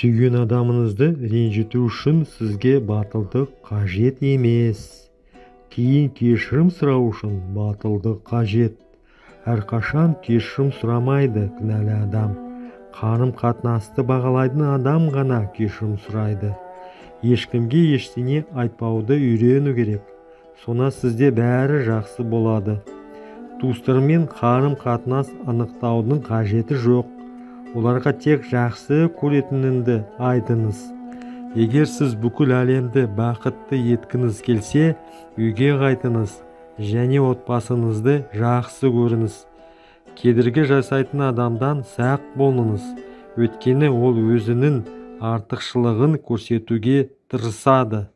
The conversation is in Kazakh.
Сүйген адамыңызды ренжіту үшін сізге батылдық қажет емес. Кейін кешірім сұрау үшін батылдық қажет. Әрқашан кешірім сұрамайды кінәлі адам. Қарым-қатынасты бағалайтын адам ғана кешірім сұрайды. Ешкімге ештеңе айтпауды үйрену керек. Сонда сізде бәрі жақсы болады. Туыстармен қарым-қатынас анықтаудың қажеті жоқ. Оларға тек жақсы көретініңді айтыңыз. Егер сіз бүкіл әлемді бақытты еткіңіз келсе, үйге қайтыңыз және отбасыңызды жақсы көріңіз. Кедергі жасайтын адамдан сақ болыңыз, өйткені ол өзінің артықшылығын көрсетуге тырысады.